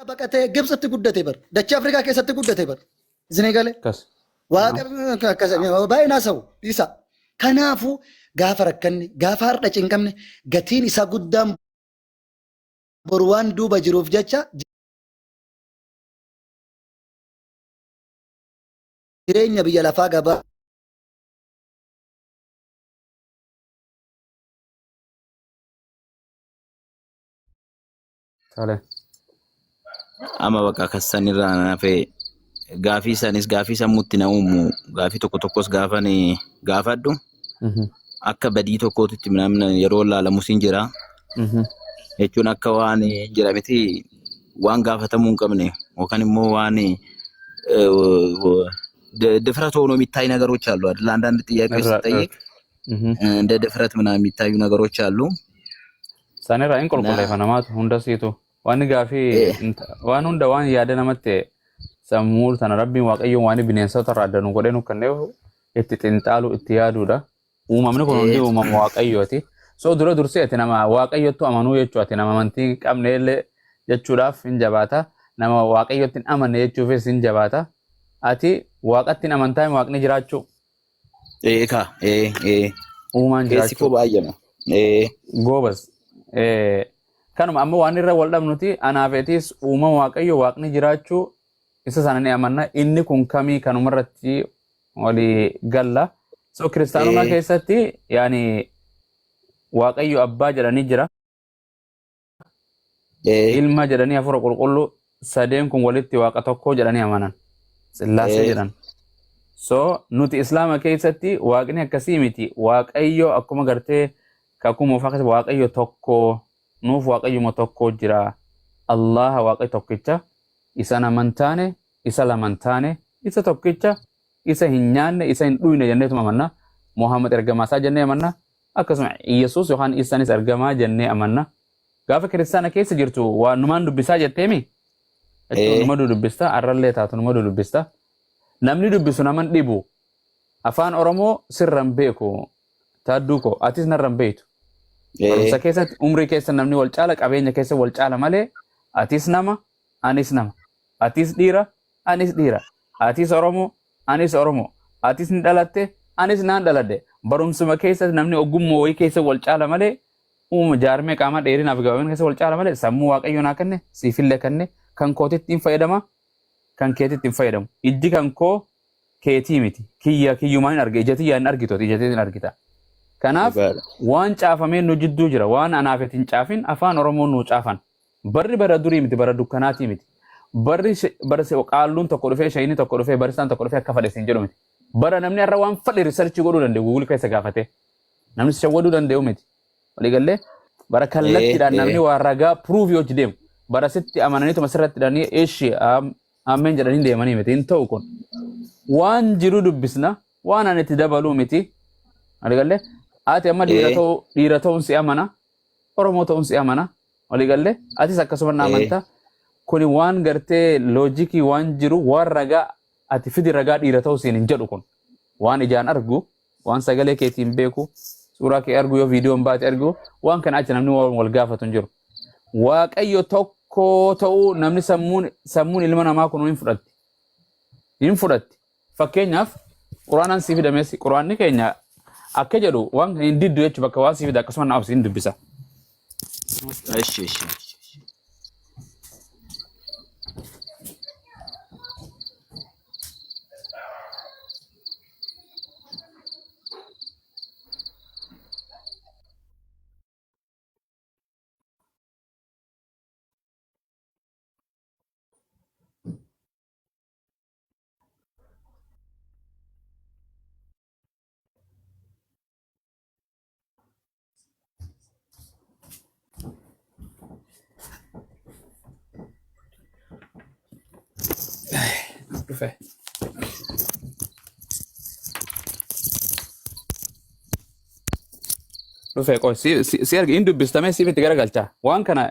Baqatee Gibxitti guddate bar. Dachee Afrikaa keessatti guddate bar. Isin galee? Akkas. Waaqa akkas baay'ee naasawu dhiisa. Kanaafuu gaafa rakkanne, gaafa har'a cinqamne, gatiin isaa guddaan boru waan duuba jiruuf jecha jireenya biyya lafaa gabaa Tole. Amma bakka akkas irraa na hafe, gaafii sanis gaafii sammuutti na uumu, gaafii tokko tokkos gaafan gaafadhu akka badii tokkootitti namni yeroo ilaalamus hin jira. Jechuun akka waan hin jira miti, waan gaafatamuu hin qabne yookaan immoo waan ድፍረት ሆኖ የሚታይ ነገሮች አሉ አይደል? አንዳንድ ጥያቄዎች ስጠይቅ እንደ ድፍረት ምናምን የሚታዩ ነገሮች አሉ። Sanirraa hin እና qulqulleeffa namaatu hunda siitu. Waan gaafii waan hunda waan yaada namatti sammuu tana Rabbiin Waaqayyoon waan bineensota irraa adda nu godhee nu kenneef itti xinxaalu, itti yaaduudha. Uumamni kun hundi uumama Waaqayyooti. So dura dursee ati nama Waaqayyottu amanuu jechuu, ati nama amantii hin qabne illee jechuudhaaf hin jabaata. Nama Waaqayyotti hin amanne jechuufis hin jabaata. Ati Waaqatti hin amantaa, Waaqni jiraachuu Eekaa ee uumaan keessi koo jiraachuu. Baay'eema. Ee. Goobas. Kanuma amma waan irra wal dhabnuti anaaf etis uumama Waaqayyo, Waaqni jiraachuu isa sana ni amanna. Inni kun kamii kanuma irratti walii galla. So kiristaanummaa keessatti yaani Waaqayyo abbaa jedhanii jira. Ilma jedhanii, hafuura qulqulluu, sadeen kun walitti Waaqa tokko jedhanii amanan. Sillaasee jedhan. So nuti Islaama keessatti Waaqni akkasii miti. Waaqayyo akkuma gartee kakuu moofaa keessatti Waaqayyo tokko, nuuf Waaqayyuma tokko jira. Allaha, Waaqayyo tokkicha, isa naman taane, isa laman taane, isa tokkicha, isa hin nyaanne, isa hin dhuyne jenneetuma amanna. Muhammad ergamaa isaa jennee amanna. Akkasuma Yesuus yookaan Isaanis ergamaa jennee amanna. Gaafa kiristaana keessa jirtu waan numaan dubbisaa jetteemi? Jechuun numa dudubbista, arrallee taatu numa dudubbista. Namni dubbisu naman dhibu. Afaan Oromoo sirran beeku. Taadduu koo, atis narran beektu. Barumsa keessatti, umrii keessa namni wal caala, qabeenya keessa wal caala malee, atis nama, anis nama. Atis dhiira, anis dhiira. Atis Oromoo, anis Oromoo. Atis ni dhalatte, anis naan dhaladhe. Barumsuma keessa namni ogummaa wayii keessa wal caala malee, uumama jaarmee qaamaa dheerinaa fi gabaabina keessa wal caala malee, sammuu Waaqayyo naa kenne siifillee kenne, kan kootitti hin fayyadama, kan keetitti hin fayyadamu. Ijji kan koo keetii miti. Kiyya kiyyumaan hin arga. Ija tiyyaan hin argitu, ati ija teetiin argita. Kanaaf waan caafamee nu jidduu jira. Waan anaaf ati hin caafin afaan Oromoon nu caafan. Barri bara durii miti, bara dukkanaatii miti. Barri bara qaalluun tokko dhufee, shayini tokko dhufee, barisaan tokko dhufee akka fadhe siin jedhu miti. Bara namni har'a waan fadhe research godhuu danda'u, Google keessa gaafatee. Namni si shawwaduu danda'u miti. Waliigallee bara kallattiidhaan namni waa ragaa proof yoo deemu, bara sitti amananiituma sirratti hidhanii ishi ameen jedhanii deemanii miti, hin ta'u kun. Waan jiru dubbisna, waan ani itti dabaluu miti. Waliigallee ati amma dhiira ta'uu, dhiira ta'uun si amana, Oromoo ta'uun si amana. Waliigallee atis akkasuma na amanta. Kuni waan gartee loojikii, waan jiru, waan ragaa ati fidi, ragaa dhiira ta'uu siin hin jedhu kun. Waan ijaan argu, waan sagalee keetiin beeku, suuraa kee argu, yoo viidiyoon baate argu, waan kana achi namni waan wal gaafatu hin jiru. Waaqayyo tokko ta'uu namni sammuun ilma namaa kun hin fudhatti. Hin fudhatti. Fakkeenyaaf Quraanaan sii fidames, Quraanni keenya akka jedhu waan kana hin diddu jechuun bakka waan sii fida, akkasuma naaf siin dubbisa. Eshi eshi. Dhufe. Dhufe qoy, si argi, hin dubbistamee siif itti garagalcha. Waan kana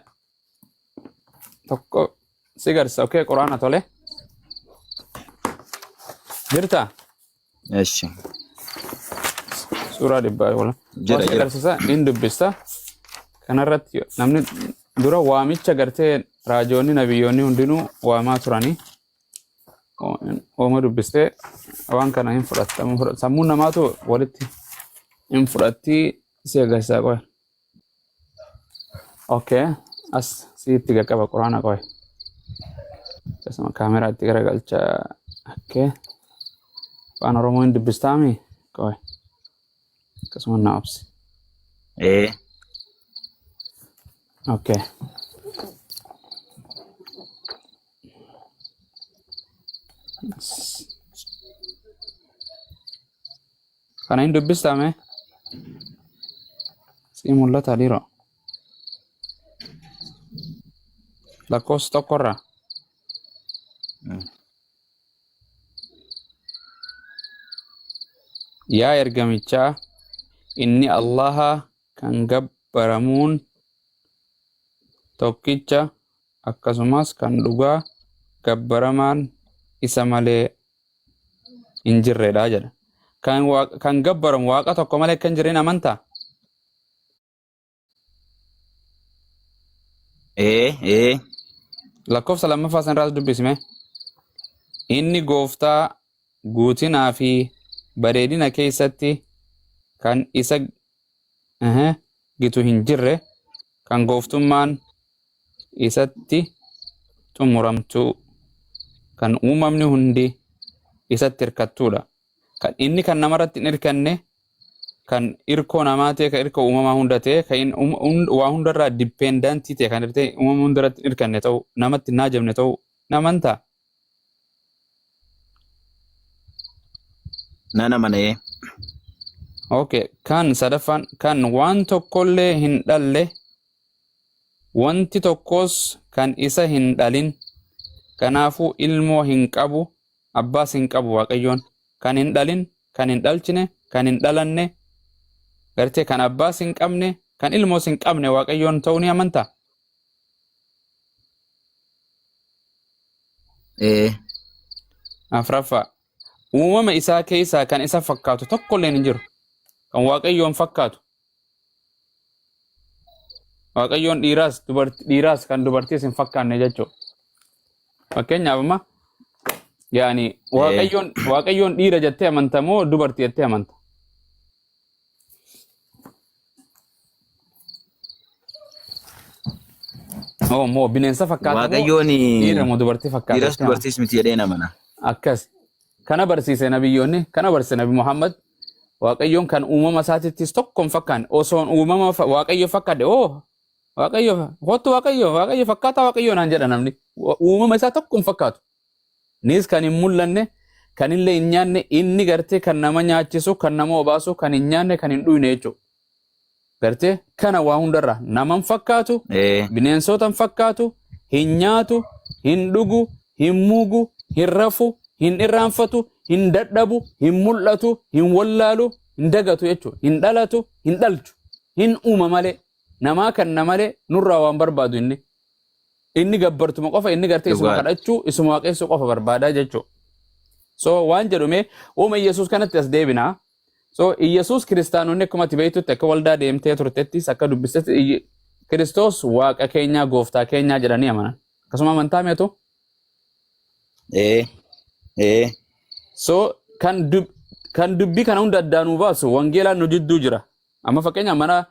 tokko si garsa. Okay, Quraana tole. Jirta? Eshi. Suuraa 100 wala. Jira Waan si jira. agarsiisa, hin dubbista. Kanarratti namni Dura waamicha gartee raajoonni nabiyyoonni hundinuu waamaa turanii ooma dubbistee waan kana hin fudhatta. Sammuun namaatu walitti hin fudhatti si agarsiisaa qoya. Okay, as sitti qaqqaba quraana qoya. Akkasuma kaameraa itti garagalcha. Okay. Afaan Oromoo hin dubbistaami? Qoya. Akkasuma na obsi. Ee. Okay. Kana hin dubbistame? Si mul'ata dhiiroo. Lakkoofsa tokkorraa. Yaa ergamichaa inni Allaha kan gabbaramuun tokkicha akkasumas kan dhugaa gabbaramaan isa malee hin jirredha jedha. Kan gabbaramu waaqa tokko malee akka hin jirreen amantaa? Ee. Ee. Lakkoofsa lammaffaa sanarraas dubbisime. Inni gooftaa guutinaa fi bareedina keessatti kan isa gitu hin jirre kan gooftummaan isatti xumuramtu kan uumamni hundi isatti hirkattudha. Kan inni kan namarratti hin hirkanne kan irkoo namaa ta'e kan irkoo uumamaa hunda ta'e kan inni waa hundarraa dependent ta'e kan ta'e uumama hundarratti hin hirkanne ta'u namatti hin haajamne ta'u namantaa. Nan amana ee. Okay, kan sadaffaan kan waan tokkollee hin dhalle wanti tokkos kan isa hin dhalin kanaafuu ilmoo hin qabu abbaas hin qabu. Waaqayyoon kan hin dhalin, kan hin dhalchine, kan hin dhalanne, gartee kan abbaas hin qabne, kan ilmoos hin qabne Waaqayyoon ta'uu ni amantaa? Ee. Afraffaa, uumama isaa keessaa kan isa fakkaatu tokkolleen hin jiru. Kan Waaqayyoon fakkaatu. Waaqayyoon dhiiraas dhiiraas kan dubartiis hin fakkaanne jechuudha. Fakkeenyaaf amma yaani Waaqayyoon dhiira jettee amanta moo dubartii jettee amanta? Oh, moo bineensa fakkaata moo Waaqayyoon dhiira moo dubartii fakkaata dhiiras jettee amanta? Dubartiis miti jedhee amana. Akkas. Kana barsiise nabiyyoonni, kana barsiise Nabi Muhammad. Waaqayyoon kan uumama isaatittis tokko hin fakkaanne. Osoon uumama Waaqayyo fakkaadhe, oo Waaqayyo kottu Waaqayyo Waaqayyo fakkaataa Waaqayyo naan jedha namni. Uumama isaa tokko hin fakkaatu. Nis kan hin mul'anne, kan illee hin nyaanne, inni gartee kan nama nyaachisu, kan nama obaasu, kan hin nyaanne, kan hin dhuyne jechuudha. Gartee kana waa hundarraa nama hin fakkaatu, bineensota hin fakkaatu, hin nyaatu, hin dhugu, hin muugu, hin rafu, hin irraanfatu, hin dadhabu, hin mul'atu, hin wallaalu, hin dagatu jechuudha. Hin dhalatu, hin dhalchu, hin uuma malee. Namaa kanna malee nurraa waan barbaadu inni. Inni gabbartuma qofa, inni gartee isuma kadhachuu, isuma waaqessuu qofa barbaadaa jechuudha. So waan jedhume uuma Yesuus kanatti as deebinaa. So Iyyasuus kiristaanonni akkuma ati beektutti akka waldaa deemtee turtettis akka dubbistetti Kiristoos waaqa keenyaa gooftaa keenyaa jedhanii amanan. Akkasuma amantaa meetu? Ee. Ee. So kan dubbii kana hunda addaan nu baasu wangeelaan nu jidduu jira. Amma fakkeenya mana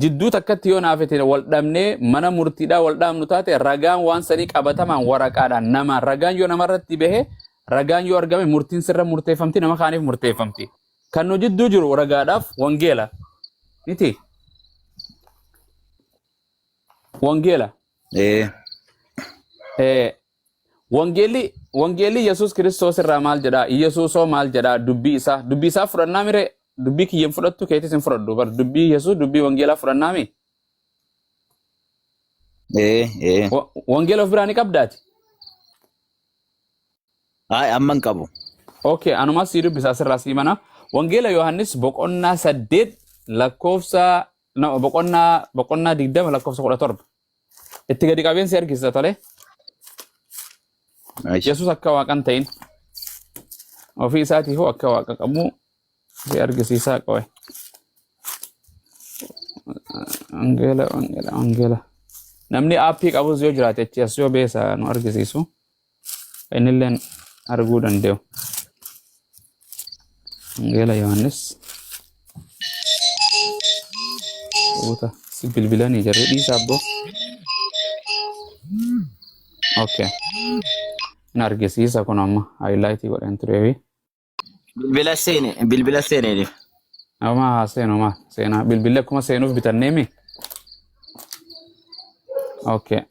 jidduu takkatti yoo naafete wal dhabnee mana murtiidhaa wal dhaabnu taate ragaan waan sanii qabatamaan waraqaadhaan namaan ragaan yoo namarratti bahe ragaan yoo argame murtiin sirra murteeffamti nama kaaniif murteeffamti. Kan nu jidduu jiru ragaadhaaf wangeela. Miti? Wangeela. Ee. Wangeelli Yesuus Kiristoos irraa maal jedhaa? Yesuusoo maal jedhaa? Dubbii isaa. Dubbii isaa fudhannaa miree? Dubbii kiyya hin fudhattu keetis hin fudhadhu. Bar dubbii Yesuus dubbii wangeelaa fudhannaa mi? Ee. Ee. Wangeela of biraa ni qabdaati? Hayi amma hin qabu. Okay, anumas sii dubbisa asirraa sii mana. Wangeela Yohaannis boqonnaa 8 lakkoofsa no, boqonnaa 20 lakkoofsa 17. Itti gadi qabeen si argisiisa tole. Yesuus akka waaqa hin ta'in ofii isaatiifuu akka waaqa qabu si argisiisaa qo'e. Wangeela wangeela wangeela. Namni aappii qabus yoo jiraate achi as yoo beesa nu argisiisu. Innilleen arguu danda'u. Wangeela Yohaannis. Buuta si bilbilanii jarri dhiisa abboo. Okay. In argisiisa kun amma highlightii godhan tureefi. Bilbila seene bilbila seeneef. Amma haa seenu maa seenaa bilbilli akkuma seenuuf bitanneemi. Okay.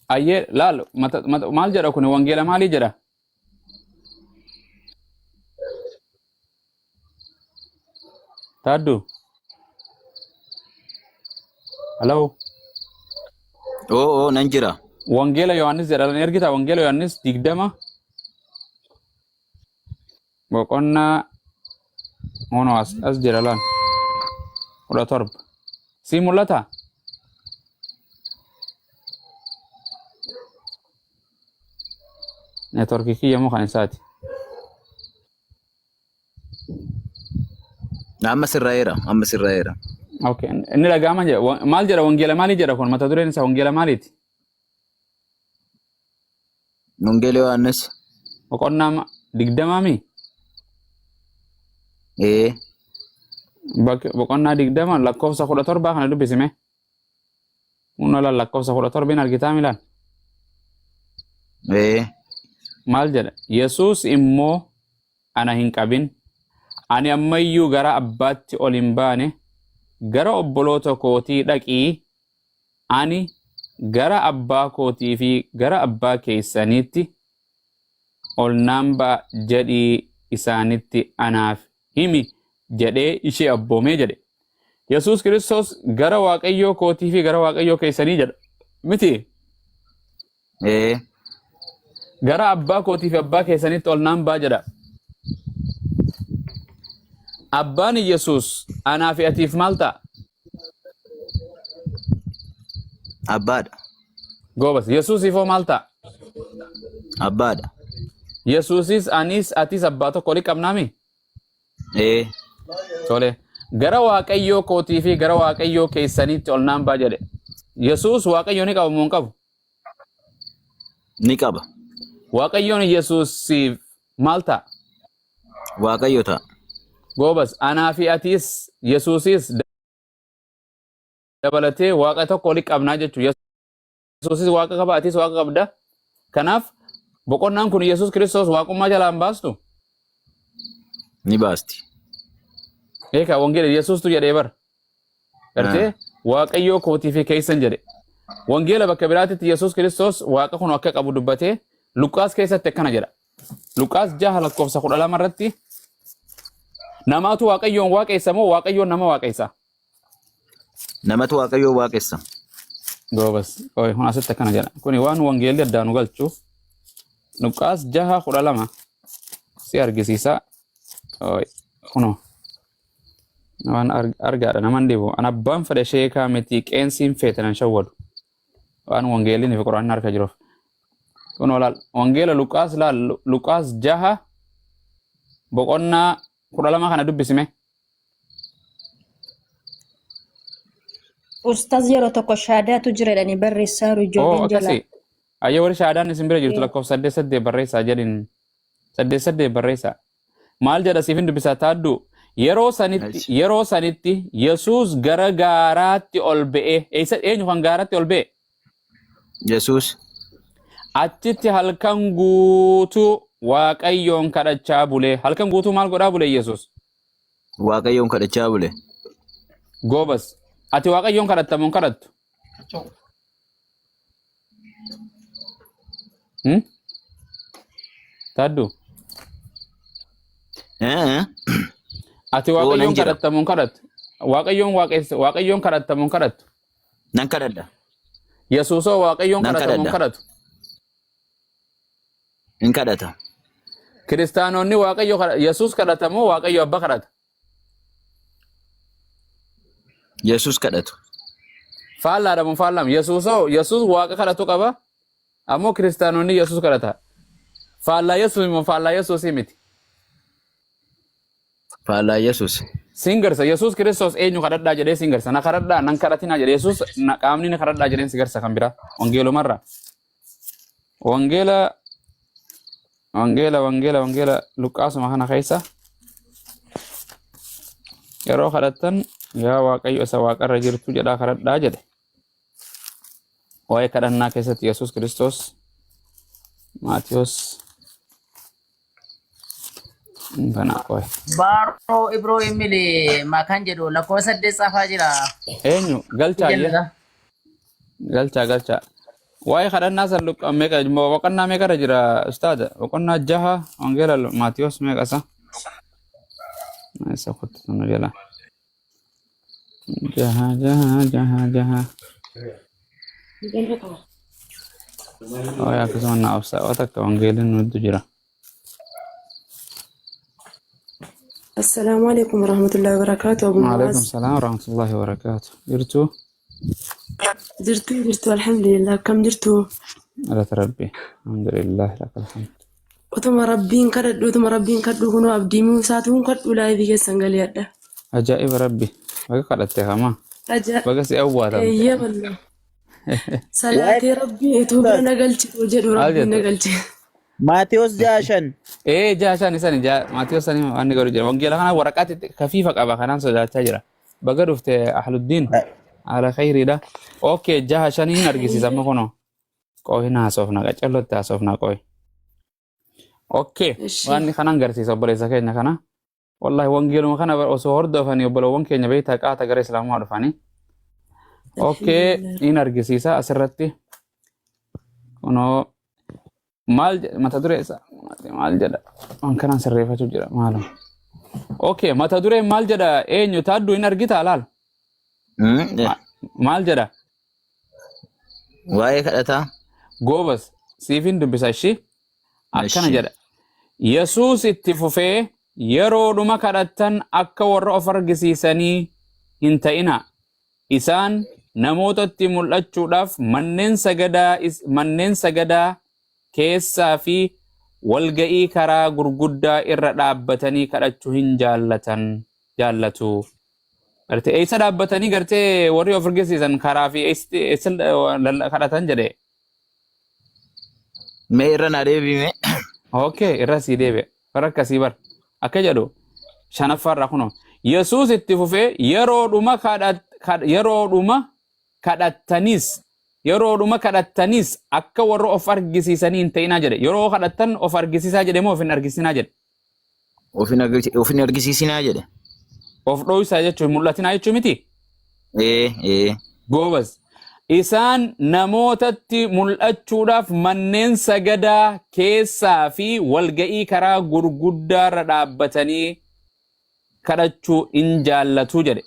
Ayyee laal mata, mata, maal jedha kun wangeela maalii jedha? Taaddu. Hello. Oo oo nan jira. Wangeela Yohaannis jedha lan ergita Wangeela Yohaannis 20 boqonnaa hono as as jira laal 17. Si mul'ata? Neetworkii kiyya moo kan isaati? Amma sirraa'eera amma sirraa'eera. Okay. Inni dhaga'ama jedha. Maal jedha wangeela maalii jedha kun mata dureen isaa wangeela maaliiti? Wangeela Yohaannis. Boqonnaa 20 mi? Ee. Boqonnaa 20 lakkoofsa 17 kana dubbisime. Kun laal lakkoofsa 17 hin argitaa milaan? Ee. Maal jedha? Yesuus immoo ana hin qabin. Ani ammayyuu gara abbaatti ol hin baane. Gara obboloota kootii dhaqii ani gara abbaa kootii fi gara abbaa keessaniitti ol naan ba'a jedhii isaanitti anaaf himi jedhee ishee abboomee jedhe. Yesuus Kiristoos gara Waaqayyoo kootii fi gara Waaqayyoo keessanii jedha. Miti Ee. gara abbaa kootii fi abbaa keessanitti ol naan ba'a jedha. Abbaan Yesuus anaa fi atiif maal ta'a? Abbaadha. Goobas. Yesuusiif hoo maal ta'a? Abbaadha. Yesuusis anis atis abbaa tokko oli qabnaami? Ee. Tole. Gara Waaqayyoo kootii fi gara Waaqayyoo keessaniitti ol naan ba'a jedhe. Yesuus Waaqayyo ni qaba moo hin qabu? Ni qaba. Waaqayyoon Yesuusiif maal ta'a? Waaqayyo ta'a. Goobas. Anaa fi atis Yesuusis dabalatee Waaqa tokko oli qabnaa jechuudha. Yesuusis Waaqa qaba, atis Waaqa qabda. Kanaaf boqonnaan kun Yesuus Kiristoos waaqummaa jalaa hin baastu. Ni baasti. Eekaa wangeela Yesuustu jedhee bara. Gartee Waaqayyoo kootii fi keessan jedhe. Wangeela bakka biraatitti Yesuus Kiristoos Waaqa kun akka qabu dubbatee Luqaas keessatti akkana jedha. Luqaas 6 lakkoofsa 12 irratti namaatu Waaqayyoon waaqeessa moo Waaqayyoon nama waaqeessa? Namatu Waaqayyoon waaqessa. Goobas. Oye, kun asitti akkana jedha. Kuni waan wangeelli addaan nu galchu. Luqaas 6 12 si argisiisa. Oye, kunoo. Waan argaadha naman dhibu. An abbaan fedhe sheekaa miti qeensiin feete nan shawwadu. Waan wangeelli fi quraanni harka jiruuf. Kunoo laal wangeela Luqaas laal Luqaas 6 boqonnaa 12 kana dubbisime. Ustaaz yeroo tokko shaadaatu jira jedhanii barreessaa jiru Oo ijoolleen jalaa. akkasii. Ayyee warri shaadaan isin bira jirtu lakkoofsa 8 8 barreessaa jedhin. 8 8 barreessaa. Maal jedha siif hin dubbisaa taaddu. Yeroo sanitti Achi. yeroo sanitti Yesuus gara gaaraatti ol ba'e. Eessa eenyu kan gaaratti ol ba'e? Yesuus. Achitti halkan guutuu Waaqayyoon kadhachaa bule. Halkan guutuu maal godhaa bule Yesuus? Waaqayyoon kadhachaa bule. Goobas. Ati Waaqayyoon kadhatta moo hin kadhattu? Hmm? Taaddu. Eh? Ati Oo nan Waaqayyoon jira. kadhatta moo hin kadhattu? Waaqayyoon waaqessa Waaqayyoon kadhatta moo hin kadhattu? Nan kadhadha. Yesuusoo Waaqayyoon Nan kadhata moo hin kadhadha. kadhatu? Hin kadhata. Kiristaanonni Waaqayyo Yesuus kadhata moo Waaqayyo Abba kadhata? Yesuus kadhatu. Faallaadha moo faallaam? Yesuusoo Yesuus Waaqa kadhatu qaba. Ammoo kiristaanonni Yesuus kadhata. Faallaa Yesuus moo faallaa Yesuusii miti? Faallaa Yesuus. Siin garsa Yesuus Kiristoos eenyu kadhadhaa jedhee siin garsa na kadhadhaa nan kadhatinaa jedhe Yesuus na qaamni na kadhadhaa jedheen si garsa kan biraa wangeelumarra. Wangeela wangeela wangeela wangeela Luqqaasuma kana keessa yeroo kadhattan yaa Waaqayyo isa waaqarra jirtu jedhaa kadhadhaa jedhe. Waa'ee kadhannaa keessatti Yesuus Kiristoos Maatiyos kana qoy. Baaroo Ibroo Emile makan jedhu lakkoofsa 8 tsafaa jira. Eenyu galchaayyee Jannata. galchaa galchaa. Waa'ee kadhannaa san luqqa meeqa boqonnaa meeqarra jira ustaada? Boqonnaa 6 wangeela Maatiyos meeqa isa? Isa kottu nu jala. Jaha jaha jaha jaha. Waa'ee akkasuma na obsa waan takka wangeelli nutti jira. Assalaamu alaikum warahmatullahi wabarakatuh. Abu Waalaikum Muaz. salaam warahmatullahi wabarakatuh. Jirtu Jirtu jirtu alhamdulillah akkam jirtu. Galata Rabbi. Alhamdulillah lakal hamd. Utuma rabbiin kadhadhu utuma rabbiin kadhu kunoo abdii muusaatuun kadhu live keessan galee hadha. Ajaa'iba Rabbi. Baga kadhatte hamaa. Aja Baga si awwaatamte. eeyyee wallah. Salaatee rabbiin utuu bira na galchitu jedhu Maal rabbiin na jette? galche. Maatewos 6:5. Ee 6:5 isani jaha Maatiyos sani waan inni godhu jira. Wangeela kana waraqaatti kafiifa qaba kanaan sodaachaa jira. Baga dhufte Ahluddiin haala khayriidha. Okay 6:5 argisiisa amma kunoo. Qooyi na haasofna qacallotti haasofna qooyi. Okay Ishi. waan inni kanaan garsiisa obboleessa keenya kana. Wallahi wangeeluma kana osoo hordofanii obbolowwan keenya beektaa qaata gara islaamaa dhufanii. Okay Alhamdulillah. in argisiisa asirratti kunoo maal mata duree isaa maal jedha waan kanaan sirreeffachuu jira maalum. Okay mata dureen maal jedha eenyu taadduu hin argitaa laal maal jedha Waa'ee kadhataa. Goobas siifin dubbisa ishii akkana Ishi. jedha. Yesuus itti fufee yeroodhuma kadhattan akka warra of argisiisanii hin ta'ina. Isaan namootatti mul'achuudhaaf manneen sagadaa keessaa fi walga'ii karaa gurguddaa irra dhaabbatanii kadhachuu hin jaallatan jaallatu. Gartee eessa dhaabbatanii gartee warri of argisiisan karaa fi eessa kadhatan jedhe. Mee irra naa deebime. Okay, irra sii deebi'e. Bara akkasii bar. Akka jedhu shanaffaarraa kunoo. Yesuus itti fufee yeroodhuma kadhattanis yeroodhuma kadhattanis akka warra of argisiisanii hin ta'inaa jedhe. Yeroo kadhattan of argisiisaa jedhe moo of hin argisiisinaa jedhe? Of hin argisiisinaa jedhe. Of dho'isaa jechuun mul'atinaa jechuu miti? Ee ee. Goobas. Isaan namootatti mul'achuudhaaf manneen sagadaa keessaa fi walga'ii karaa gurguddaarra dhaabbatanii kadhachuu in jaallatu jedhe.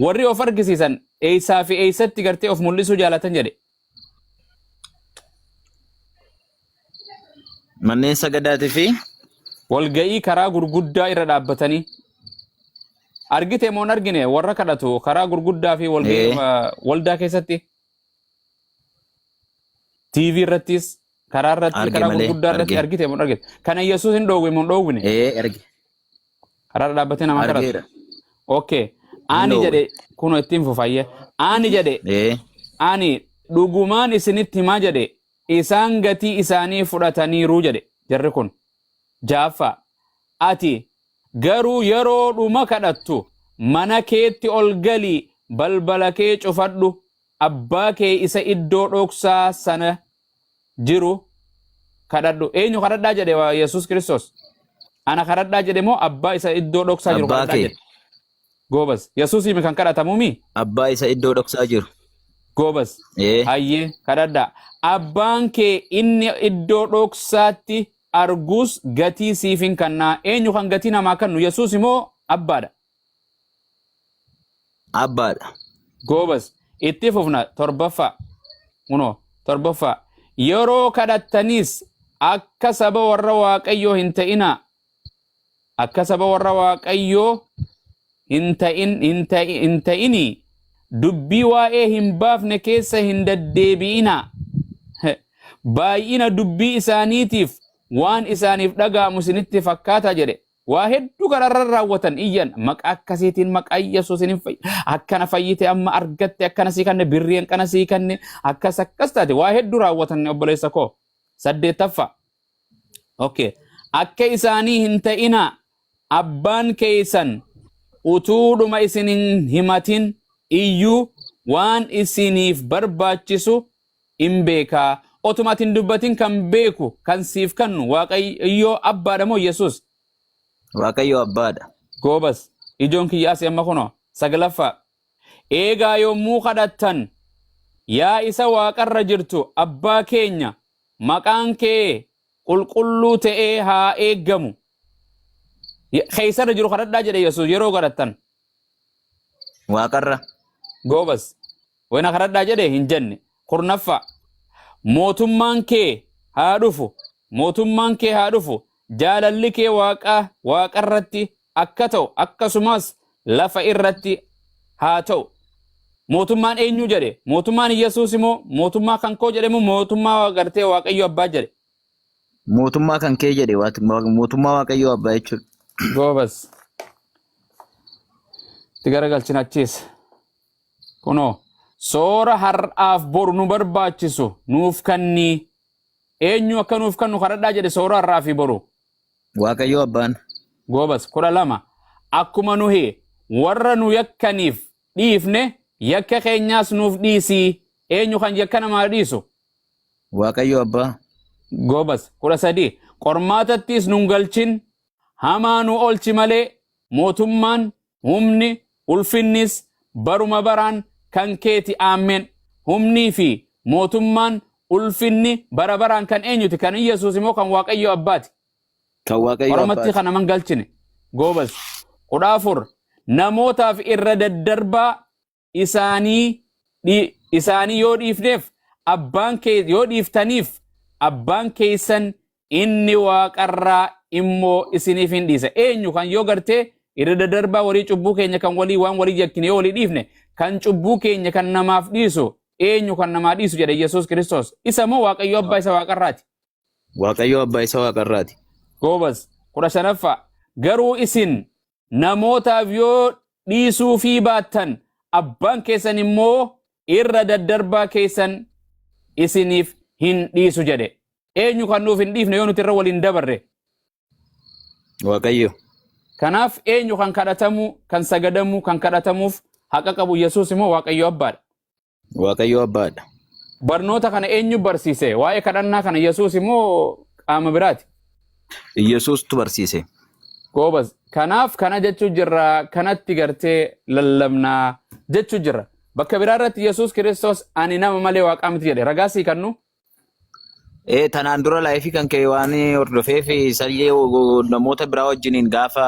Warri of argisiisan eessaa fi eessatti gartee of mul'isuu jaallatan jedhe. Manneen sagadaatii fi Walga'ii karaa gurguddaa irra dhaabbatanii. Argite moo hin argine warra kadhatu karaa gurguddaa fi walga'ii waldaa keessatti. TV irrattis karaa irratti Arge karaa malee gurguddaa irratti arge. argite moo hin argite. Kana Yesuus hin dhoowwe moo hin dhoowwine? Ee arge. Karaa irra dhaabbatee nama kadhatu. Argeera. Okay. Ani Hin jedhe kunoo ittiin fufayye. Ani jedhe ani dhugumaan isinitti himaa jedhe isaan gatii isaanii fudhataniiru jedhe jarri kun. Jaaffaa ati garuu yeroodhuma kadhattu mana keetti ol galii balbala kee cufadhu abbaa kee isa iddoo dhoksaa sana jiru kadhadhu. Eenyu kadhadhaa jedhe waa Yesuus Kiristoos? Ana kadhadhaa jedhe moo abbaa isa iddoo dhoksaa jiru Abbaa kadhadhaa kee. jedhe? Goobas. Yesuus himi kan kadhatamumi? Abbaa isa iddoo dhoksaa jiru. Goobas. Hayyee kadhadhaa. Abbaan kee inni iddoo dhoksaatti argus gatii siif hin kannaa. Eenyu kan gatii namaa kennu? Yesuus immoo abbaadha. Abbaadha. Goobas. Itti fufna torbaffaa. Kunoo torbaffaa. Yeroo kadhattanis akka saba warra Waaqayyoo hin ta'inaa. Akka saba warra Waaqayyoo hin ta'in hin ta'in hin ta'inii dubbii waa'ee hin baafne keessa hin deddeebi'inaa. Baay'ina dubbii isaaniitiif waan isaaniif dhaga'amu isinitti fakkaata jedhe. Waa hedduu karaarra raawwatan iyyan maqaa akkasiitiin maqaa Yesuusiin hin fayyi akkana fayyite amma argatte akkana sii kanne birrii akkana sii kanne akkas akkas taate waa hedduu raawwatan obboleessa koo. Saddeettaffaa. Okay. Akka isaanii hin ta'inaa abbaan keessan utuudhuma isin hin himatin iyyuu waan isiniif barbaachisu in beekaa. Otuma ati hin dubbatin kan beeku kan siif kannu Waaqayyo abbaadha moo Yesuus? Waaqayyo abbaadha. Goobas. Ijoon kiyya asii amma kunoo. Saglaffaa. Eegaa yommuu kadhattan yaa isa waaqarra jirtu abbaa keenya maqaan kee qulqulluu ta'ee haa eeggamu. Keessarra jiru kadhadhaa jedhe Yesuus yeroo kadhattan. Waaqarra. Goobas. Wayna kadhadhaa jedhe hin jenne. Kurnaffaa. Mootummaan kee haa dhufu. Mootummaan kee haa dhufu. Jaalalli kee waaqa waaqarratti akka ta'u akkasumas lafa irratti haa ta'u. Mootummaan eenyu jedhe? Mootummaan Yesuus immoo mootummaa kan koo jedhe moo mootummaa gartee Waaqayyo abbaa jedhe? Mootummaa kan kee jedhe mootummaa Waaqayyoo abbaa jechuudha. Goobas. Itti garagalchina achiis. Kunoo soora har'aaf boru nu barbaachisu nuuf kannii eenyu akka nuuf kannu kadhadhaa jedhe soora har'aa fi boru. Waaqayyoo abbaan. Goobas 12 akkuma nuhi warra nu yakkaniif dhiifne yakka keenyaas nuuf dhiisii eenyu kan yakka namaa dhiisu? Waaqayyo abbaa. Goobas 13 qormaatattis nun galchin hamaa nu oolchi malee mootummaan humni ulfinnis baruma baraan kan keeti aammeen. Humnii fi mootummaan ulfinni bara baraan kan eenyuti? Kan Yesuus immoo kan Waaqayyo abbaati? Kan Waaqayyo Oromatti abbaati. kan naman galchine. Goobas 14 namootaaf irra daddarbaa isaanii isaanii yoo dhiifneef abbaan kee yoo dhiiftaniif abbaan keessan inni waaqarraa immoo isiniif hin dhiisa. Eenyu kan yoo gartee irra daddarbaa walii cubbuu keenya kan walii waan walii yakkine yoo walii dhiifne kan cubbuu keenya kan namaaf dhiisu eenyu kan namaa dhiisu jedhe Yesuus Kiristoos. Isa moo Waaqayyo abbaa isa waaqarraati? Waaqayyo abbaa isa waaqarraati. Goobas 15ffaa garuu isin namootaaf yoo dhiisuufii baattan abbaan keessan immoo irra daddarbaa keessan isiniif hin dhiisu jedhe. Eenyu kan nuuf hin dhiifne yoo nuti irra waliin dabarre? Waaqayyo. Kanaaf eenyu kan kadhatamu, kan sagadamu, kan kadhatamuuf haqa qabu Yesuus immoo Waaqayyo abbaadha? Waaqayyo abbaadha. Barnoota kana eenyu barsiise? Waa'ee kadhannaa kana Yesuus immoo qaama biraati? Yesuustu barsiise. Goobas. Kanaaf kana jechuu jirra, kanatti gartee lallabnaa jechuu jirra. Bakka biraa irratti Yesuus Kiristoos ani nama malee waaqaa miti jedhe. Ragaa sii kannu? Ee tanaan dura live kan kee waan hordofeef isallee namoota biraa wajjiniin gaafa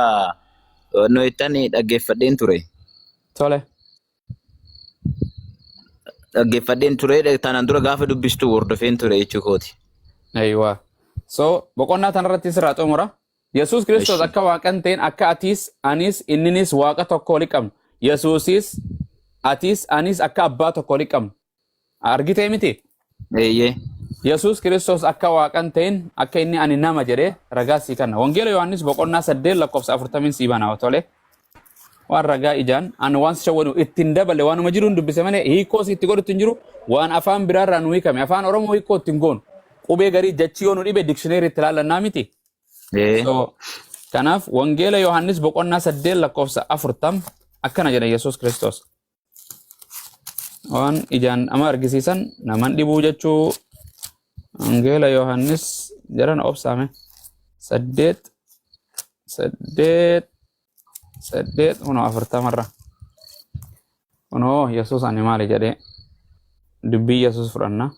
no'ettan dhaggeeffadheen ture. Tole. Dhaggeeffadheen ture tanaan dura gaafa dubbistu hordofeen ture jechuu kooti. Aywa. So boqonnaa tanarratti sirraa xumura. Yesuus Kiristoos akka waaqa hin ta'in akka atiis anis inninis waaqa tokko wali qabnu. Yesuusis atiis anis akka abbaa tokko wali qabnu. Argitee miti? Eeyyee. Yesuus Kiristoos akka waaqa hin ta'in akka inni ani nama jedhee ragaa sii kenna. Wangeela Yohaannis boqonnaa 8 lakkoofsa 40 sii bana tole. Waan ragaa ijaan ani waan si shawwanu ittiin dabale waanuma jiruun dubbise malee hiikoo si itti godhutti hin jiru waan afaan biraarraa nu hiikame afaan Oromoo hiikoo ittiin goonu qubee garii jechi yoo nu dhibe dictionary itti ilaallannaa miti. Ee. So, kanaaf Wangeela Yohaannis boqonnaa 8 lakkoofsa 40 akkana jedha Yesuus Kiristoos. Waan ijaan nama argisiisan naman dhibuu jechuu Wangeela Yohaannis jedhan obsaame 8 8 8 kunoo 40rra. Kunoo Yesuus ani maali jedhee dubbii Yesuus fudhanna.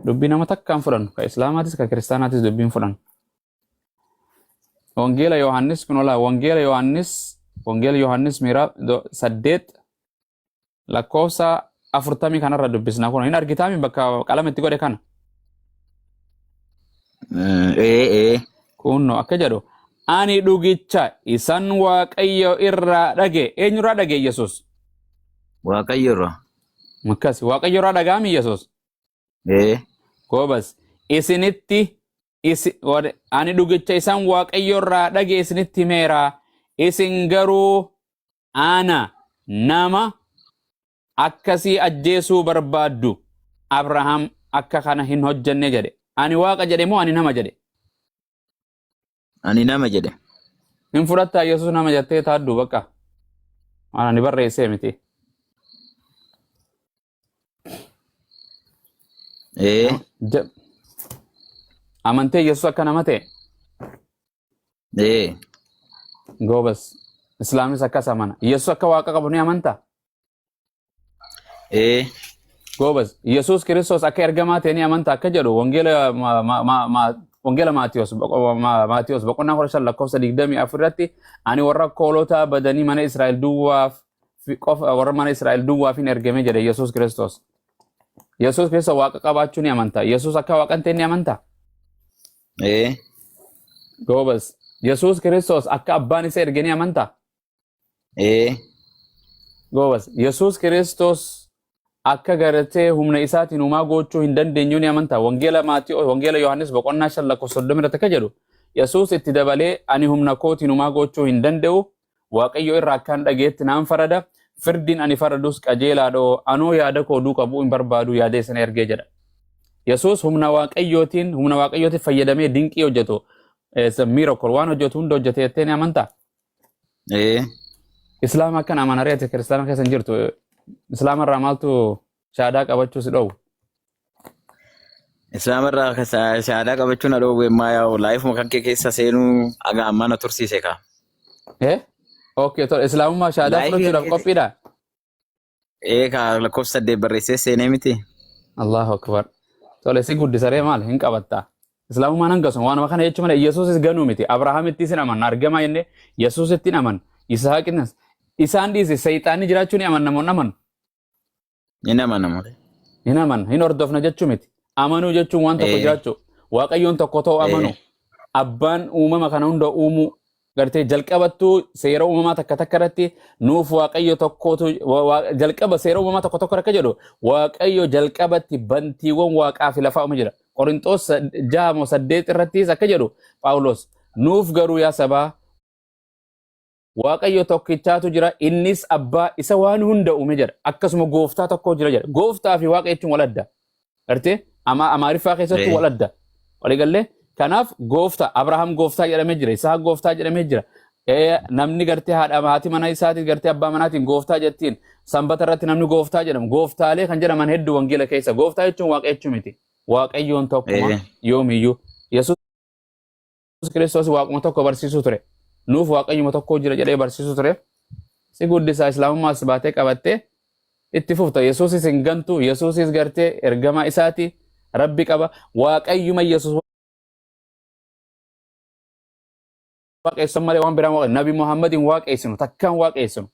Dubbii nama takkaan fudhannu ka Islaamaatis ka Kiristaanaatis dubbiin fudhannu. Wangeela Yohaannis kun olaa Wangeela Yohaannis miira 8 lakkoofsa 40 kanarra dubbisna kun hin argitaami bakka qalama itti godhe kana. Ee ee. Kunno akka jedhu ani dhugicha isan Waaqayyo irraa dhage eenyurraa dhage Yesuus? Waaqayyo irraa. Akkas Waaqayyo irraa dhagaami Yesuus. Ee. Goobas isinitti Ani dhugicha isaan Waaqayyo irraa dhagee isinitti himeera. Isin garuu ana nama akkasii ajjeesuu barbaaddu. Abrahaam akka kana hin hojjenne jedhe. Ani Waaqa jedhe moo ani nama jedhe? Ani nama jedhe. Hin fudhattaa Yesuus nama jettee taadduu bakka. Waan ani barreessee miti. Ee. Amantee Yesuus akka nama ta'e? Ee. Goobas. Islaamis akkas amana. Yesuus akka Waaqa qabu ni amantaa? Ee. Goobas. Yesuus Kiristoos akka ergamaa ta'e ni amantaa akka jedhu wangeela wangeela Maatiyos Maatiyos boqonnaa 15 lakkoofsa 24 irratti ani warra koolotaa badanii mana Israa'el duwwaaf qofa warra mana Israa'el duwwaaf hin ergame jedhe Yesuus Kiristoos. Yesuus Kiristoos Waaqa qabaachuu ni amantaa. Yesuus akka Waaqa hin ta'e ni amantaa. Ee. Goobas. Yesuus Kiristoos akka abbaan isa erge ni amantaa. Ee. Goobas. Yesuus Kiristoos akka gartee humna isaatiin uumaa gochuu hin dandeenyu ni amantaa. Wangeela Maatiyoo Wangeela Yohaannis boqonnaa 5 lakkoofsa 30 irratti akka jedhu Yesuus itti dabalee ani humna kootiin uumaa gochuu hin danda'u Waaqayyo irraa akkaan dhageetti naan farada firdiin ani faradus qajeelaadhoo anoo yaada koo duuka bu'uu hin barbaadu yaada isa na ergee jedha. Yesuus humna Waaqayyootiin humna Waaqayyootiin fayyadamee dinqii hojjetu miracle waan hojjetu hunda hojjete jettee ni amantaa? Ee. Islaama akkan amanaree ati kiristaana keessa hin jirtu. Islaama irraa maaltu shaadaa qabachuu si dhoowwe? Islaama irraa shaadaa qabachuu na dhoowwe ammaa yaa'u laayifuma kan kee keessa seenuu aga ammaa na tursiise kaa. Eh? Okay, tole islaamummaa shaadaa Laayifii kan fudhachuudhaaf kee qophiidha? Ee kaa lakkoofsa 8 barreessee seenee miti. Allahu akbar. Tole si guddisaree maal hin qabattaa? Islaamummaan hangasuma waanuma kana jechuun malee Yesuusis ganuu miti. Abrahaamittis hin amanna argamaa jennee Yesuusitti hin amanna. Yisihaaqinis isaan dhiise seexaanni jiraachuu ni amanna moo hin amannu? Hin amanamu. Hin amanna hin hordofna jechuu miti. Amanuu jechuun waan tokko jiraachuu. Waaqayyoon tokko ta'uu amanuu. Abbaan uumama kana hunda uumuu gartee jalqabattuu seera uumamaa takka takka irratti nuuf Waaqayyo tokkotu jalqaba seera uumamaa tokko tokko akka jedhu Waaqayyo jalqabatti bantiiwwan waaqaa fi lafaa uume jedha. Qorinxoos 6 moo 8 irrattis akka jedhu Phaawulos nuuf garuu yaa sabaa Waaqayyo tokkichaatu jira innis abbaa isa waan hunda uume jedha. Akkasuma gooftaa tokko jira jedha. Gooftaa fi waaqa jechuun wal adda. Gartee Amaariffaa keessattuu wal adda. Waliigallee kanaaf gooftaa Abrahaam gooftaa jedhamee jira. Isaaq gooftaa jedhamee jira. Namni gartee haadha haati mana isaatiin gartee abbaa manaatiin gooftaa jettiin. Sanbata irratti namni gooftaa jedhamu. Gooftaalee kan jedhaman hedduu wangeela keessa. Gooftaa jechuun waaqa jechuu miti. Waaqayyoon tokkuma yoomiyyuu. Yesuus Kiristoos waaquma tokko barsiisuu ture. Nuuf waaqayyuma tokko jira jedhee barsiisuu ture. Si guddisaa islaamummaas baatee qabattee itti fufta. Yesuusis hin gantu. Yesuusis gartee ergamaa isaati. Rabbi qaba. Waaqayyuma Yesuus waaqessan malee waan biraan waaqessu. Nabi Muhammad hin waaqessinu. Takkaan waaqessinu.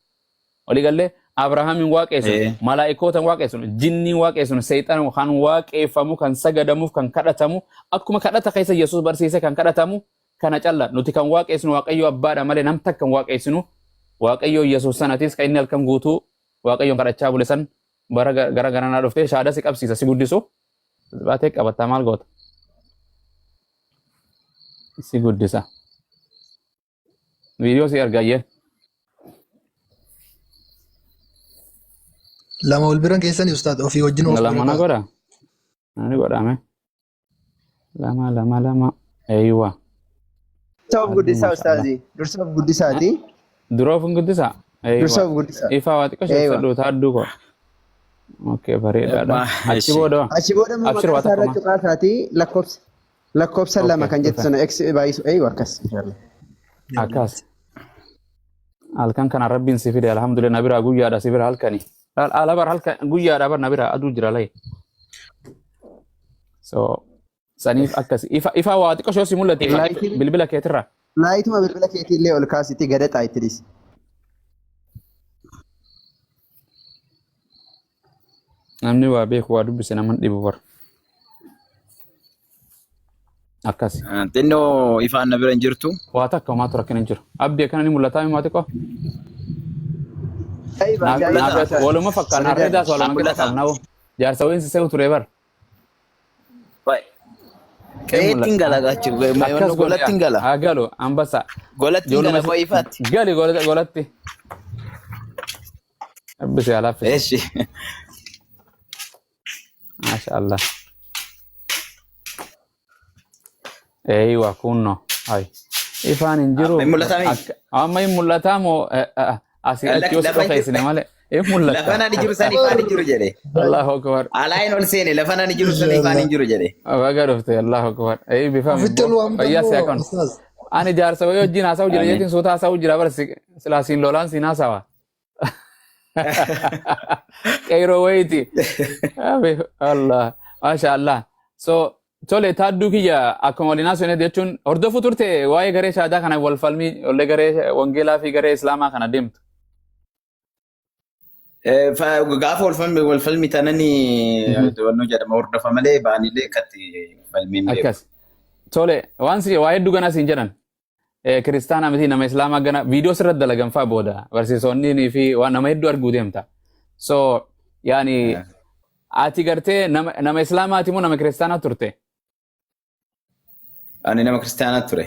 Walii gallee Abrahaam hin waaqessinu. Malaa'ikoota hin waaqessinu. Jinni hin waaqessinu. Seexana kan waaqeffamu, kan sagadamuuf, kan kadhatamu. Akkuma kadhata keessa Yesuus barsiise kan kadhatamu kana calla. Nuti kan waaqessinu Waaqayyo Abbaadha malee nam takka hin waaqessinu. Waaqayyo Yesuus sanatis kan inni halkan guutuu Waaqayyoon kadhachaa bule san bara gara garanaa dhuftee shaada si qabsiisa si guddisu. Baatee qabattaa maal goota? Si guddisa. Viidiyoo si argayyee. Lama wal biran keessani ustaad ofii wajjin of bira Lama na ka'a. godha. Nani godhame. Lama lama lama. Eeywa. Dursa of Aduu guddisaa maashaallah. ustaazi. Dursa of guddisaati. Dura of hin guddisaa? Dursa Eeywa. of guddisaa. Ifaa waa xiqqoo Eeywa. ibsadhu taadduu koo. Okay bareedaadha. Achi booda Achi booda immoo abshir maqaa waa isaa tokko irra maa. cuqaasaati lakkoofsa lakkoofsa 2 Okay kan jettu dhufe. sana x baay'isu eeywa akkas. Inshallah. Akkas. Halkan kana rabbiin si fide alhamdulillah na biraa guyyaadha si bira halkani. Ala bar halkan guyyaadha bar na biraa aduu jira lay. So saniif akkas ifa ifa waa xiqqoo shoo si mul'ate Laayitii bilbila keetirra. laayituma bilbila keetii illee ol kaasitti gada xaayitti dhiisi. Namni waa beeku waa dubbise nama hin dhibu bar. Akkas. Xinnoo ifaan na bira hin jirtu. Waa takka homaatu rakkina hin jiru. Abdii akkana ni mul'ataa himaa xiqqoo. Ajaa'iba Naaf ajaa'iba naaf ustaazi. waluma fakkaata naaf Bareedaadha. redaas waluma qixa Mul'ata. qabna hoo. Jaarsa wayiin si se'u ture bar. Hin Qe'eetti hin mul'ata. gala gaachi. Akkas godhe Golatti hin gala. haa galu ambassa. Golatti hin Ijoolluma gala koo ifaatti. gali golatti. Rabbi si haa laaffisu. Eeshi. Maasha Allah. Eeywa kunno. Ay. Ifaan hin jiru. Amma hin mul'ataa mii? Amma hin mul'ataa moo asii achi yoo si Lafa hin dhokeessine malee hin mul'ata. Lafa nani jiru san ifaan hin jiru jedhe. Allahu akbar. Alaa hin ol seene lafa nani jiru san ifaan hin jiru jedhe. Baga dhufte Allahu akbar. Eebbifame. Ofitti ol waamta Fayyaa si immoo haa kanu. ustaaz. Ani jaarsa wayii wajjin haasa'u jira Amiin. jeetiin suuta haasa'u jira bara silaa siin lolaan siin haasawa. Qeyroo wayiiti. Allah. Masha Allah. So tole taadduu kiyya akkuma waliin haasofne jechuun hordofuu turte waa'ee garee shaadaa kana wal falmii ollee garee wangeelaa fi garee islaamaa kana deemtu. Gaafa wal falmi tanani to'annoo jedhama hordofa malee ba'anillee akkatti falmiin beeku. Akkas. Tole waan si waa hedduu ganaa siin jedhan. Kiristaana miti nama islaamaa gana viidiyoo sirratti dalagan fa'aa booda barsiisonni fi waan nama hedduu arguu deemta. So yaani ati gartee nama islaamaati moo nama kiristaanaa turte? Ani nama kiristaanaa ture.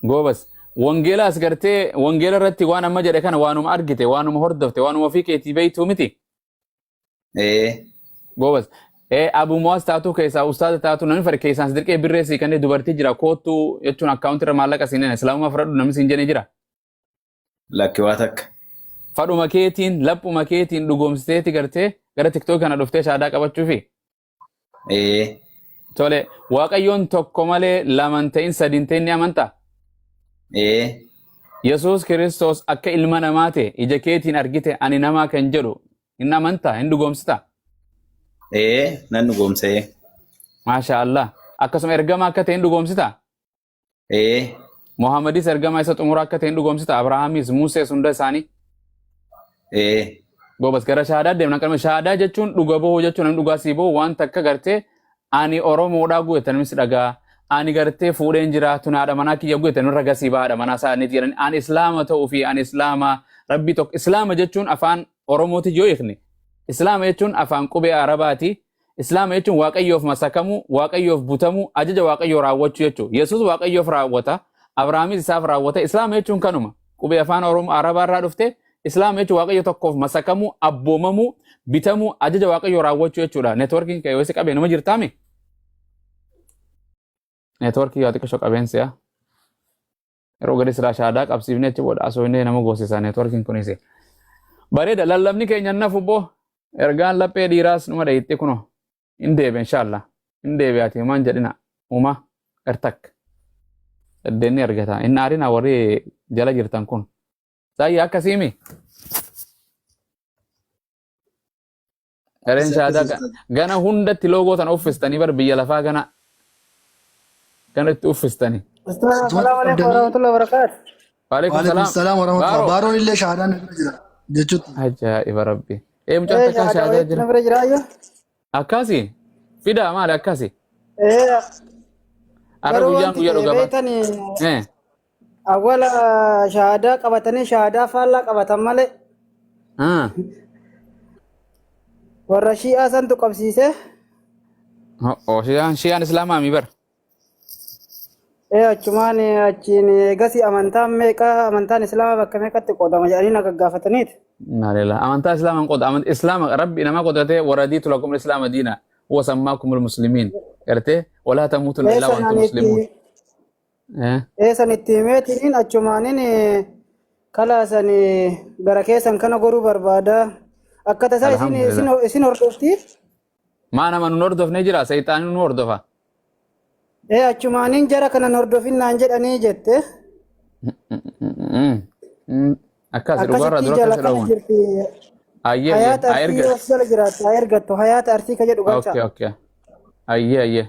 Goobas. Wangeelaas gartee wangeela irratti waan amma jedhe kana waanuma argite, waanuma hordofte, waanuma ofii keetii beektuu miti. Goobas. Abu Muwaas taatuu keessaa ustaaza taatu namni fedhe keessaan si dirqee birree sii kennee dubartii jira koottuu jechuun akkaawuntii irra maallaqa siin kenna islaamummaa fudhadhu namni siin jedhee jira. Lakki waa takka. Fadhuma keetiin laphuma keetiin dhugoomsiteeti gartee gara tiktookii kana dhuftee shaadaa qabachuufi. Tole Waaqayyoon tokko malee lama hin ta'in sadi hin ta'in ni amantaa? Yesuus Kiristoos akka ilma namaa ta'e ija keetiin argite ani namaa kan jedhu hin amantaa hin dhugoomsitaa? Ee, nan dhugoomsa. Ee. Maasha Allah. Akkasuma ergamaa akka ta'e hin dhugoomsitaa? Ee. Muhammadis ergamaa isa xumuraa akka ta'e hin dhugoomsitaa? Abrahaamis, Musees hunda isaanii. Ee. Goobas gara shahaadaa deemna. Qalma shahaadaa jechuun dhuga bahuu jechuun namni dhugaa sii bahu waan takka gartee ani Oromoodhaa guute namni si dhagaa. Ani gartee fuudheen jira tun haadha manaa kiyya guute namni raga sii baha haadha manaa isaaniiti jedhani. Ani Islaama ta'uu fi ani Islaama Rabbii tokko. Islaama jechuun afaan Oromooti yoo hiikne. Islaama jechuun afaan qubee Arabaati. Islaama jechuun Waaqayyoof masakamuu, Waaqayyoof butamuu, ajaja Waaqayyoo raawwachuu jechuudha. Yesuus Waaqayyoof raawwata, Abrahaamis isaaf raawwata. Islaama jechuun kanuma. Qubee afaan Oromoo Arabaa irraa dhufte. Islaama jechuun Waaqayyo tokkoof masakamuu, abboomamuu, bitamuu, ajaja Waaqayyoo raawwachuu jechuudha. Neetworkiin kee yoo si qabee nama jirtaami? Neetworkii yaa xiqqasho qabeensi yaa. Yeroo gadi silaa shaadaa qabsiifnee achi booda asooynee nama goosisa neetworkiin kunis. Bareeda lallabni keenya nafu boo ergaan laphee dhiiraas numa dhayitti kunoo hin deebi'a inshaallah hin deebi'aati maan jedhina uma gartak daddeenni argata hin aarina warri jala jirtan kun. Saayya akkasiimi. Gareen shaadaa gana hundatti loogoo tana uffistanii bar biyya lafaa gana gana itti uffistanii. Ustaz, assalamu alaikum warahmatullahi wabarakatuh. Waalaikum Waalaikum salaam. salaam warahmatullahi. Baaroo. Baaroon illee shahaadaan na bira jira jechuutti. Ajaa'iba rabbi. Ee mucaan Eh, takkaa shahada shaadaa wayiitu jira. na bira jira ayyo. Akkasi fidaa maali akkasi. Eh, Har'a garuu guyyaan wanti guyyaa ta'e dhugaa ba'a. beektanii Eh. awwala shahaadaa qabatanii shahaadaa faallaa qabatan malee Ah. warra shi'aa santu qabsiise. Oh, shiyaan islaamaa mi bar. Ee achumaan achiin eegasii amantaan meeqa amantaan islaamaa bakka meeqatti qoodama jedhanii na gaggaafataniiti. Innaa Amantaa islaamaa hin qooda. Islaama rabbi nama qodatee waradiitu lakum islaama diina huwa sammaakumul muslimiin. Gartee walaa tamuutunna illaa Eessan wa antum ani muslimuun. itti eessan itti himeetiniin achumaaniin kalaasan gara keessan kana goruu barbaada. Akka tasaa isin Alhamdulillah. isin hordofti. Maa nama nun hordofne jira sayxaanni nu hordofa. Ee achumaaniin jara kana hin hordofin naan jedhanii jette. Akkas dhugaarraa Akkasitti dura jala keessa kana dhowwan. jirti. Ayyee ayyee Hayaata haa arsii erga. of jala jiraatte haa ergattu. Hayaata arsii ka jedhu galcha. Okay. Ayyee ayyee.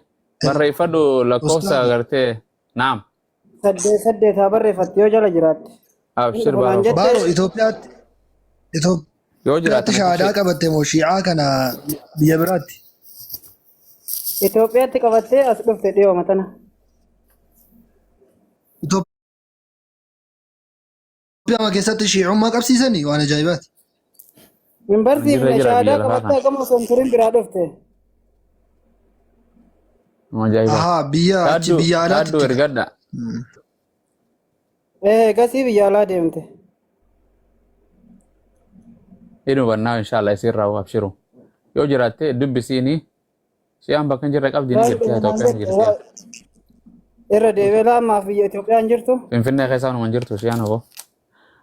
Barreeffadhu lakkoofsa Ustaaz. gartee naam. 8 8 haa barreeffatti yoo jala jiraatte. Hin Abshir dhufu naan baaroo. jette. Baaroo Itoophiyaatti Yoo Itoophiyaatti jiraatan shahaadaa akkasii. qabatte moo shi'aa kana biyya biraatti? Itoophiyaatti qabattee as dhufte dhiyooma tana. Itoophiyaa keessatti shi'ummaa qabsiisanii waan ajaa'ibaati. Hin Jirra barsiifne jira biyya shahaadaa lafaa qabattee kana. hagam osoo hin turin biraa dhufte. Nama ajaa'ibaati. Ahaa biyya achi Taadduu biyya alaatti taadduu itti. ergadha. Ee gasii biyya alaa deemte. Inni hubannaa inshallah isiin raawwa abshiru. Yoo jiraatte dubbisiini shi'aan bakka hin jirre qabdi ni jirti haa Itoophiyaa ni jirti. Irra deebi'ee laamaaf biyya Itoophiyaan jirtu. Finfinnee keessaa numa hin jirtu shi'aan hoboo.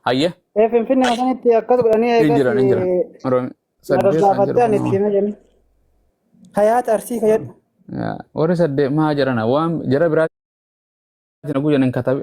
Hayye Ee Finfinnee sanitti akkas godhanii hin eegas jiran hin jiran. Oromi na saddeet kan jedhu gaggaafattee ani itti kun hime jenna. Hayaat Arsii ka jedhu. warri saddeet maa jedhana waan jara biraatiin hoguu jedhan katabe.